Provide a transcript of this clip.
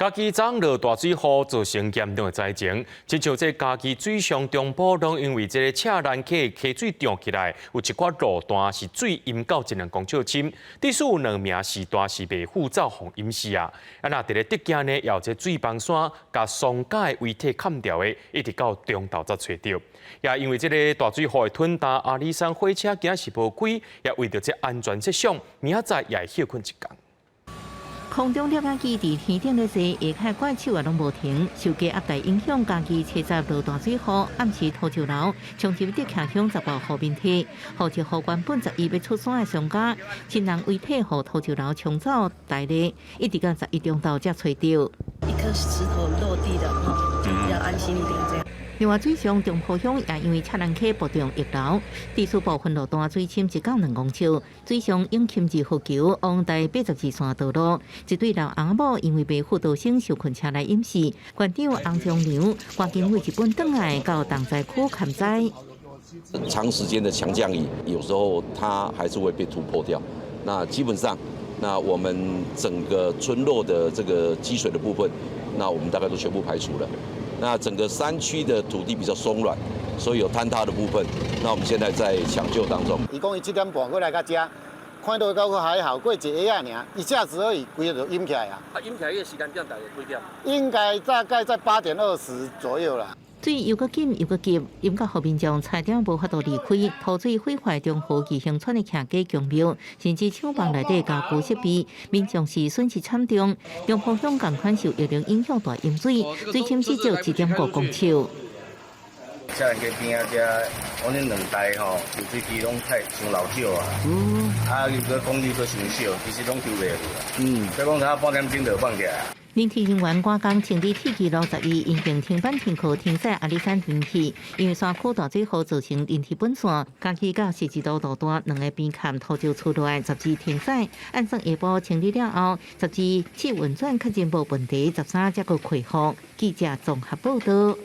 嘉義昨落大水雨造成嚴重的災情，親像這嘉義水上中埔，攏因為這个赤蘭溪溪水漲起來，有一寡路段是水淹到一兩公尺深，至少有兩名序大是袂赴走予淹死啊！啊，若佇咧德行呢，有這水崩山共喪家的遺體崁掉的，一直到中晝才揣著。也因為這个大水雨的吞沓，阿里山火車今仔是無開，也為著這安全設想，明仔載也會歇睏一工。空中攝影機佇天頂咧坐，下跤怪手也攏無停。受低壓帶影響，嘉義車站落大水雨，暗時土石流衝入德徛鄉十五號面堤，予一戶原本十一欲出山的喪家，親人遺體予土石流沖走大咧，一直到十一中晝才揣著。一顆石頭落地的，就比較安心一點這樣。另外，水上中埔鄉也因為赤蘭溪不斷溢流，地區部分路段水深一到兩公尺。水上永襟二浮橋往台八十二線道路，一對老翁某因為袂赴逃生受困車內淹死。縣長洪仲良趕緊為日本轉來到重災區勘災。長時間的強降雨，有時候它還是會被突破掉。那基本上，那我們整個村落的這個積水的部分，那我們大概都全部排除了。那整個山區的土地比較鬆軟，所以有坍塌的部分。那我們現在在搶救當中。伊講伊七點半過來到遮，看到閣還好，過一下仔爾，一下子而已，規个就淹起來啊。啊，淹起來个時間點大概幾點？應該大概在8點20左右啦。水又閣緊又閣急，淹到予民眾差點無法度離開，塗水毀壞中和義興村的徛家宮廟，甚至廠房內底家具設備，民眾是損失慘重。中埔鄉仝款受疫情影響大淹水，水深至少1.5公尺。赤蘭溪邊仔遮，我恁兩台吼，抽水機攏太傷老舊啊。啊，又閣功率閣傷少，其實攏抽袂落啊。所以講差半點鐘就放起來。林鐵人員趕工清理鐵路十一，因經停班停課停駛阿里山電鐵，因為山區大水雨造成電鐵本線，嘉義到十二路路段兩个邊崁土石出來，十二停駛。按算下晡清理了後，十二試運轉確認無問題，十三才閣恢復。記者綜合報道。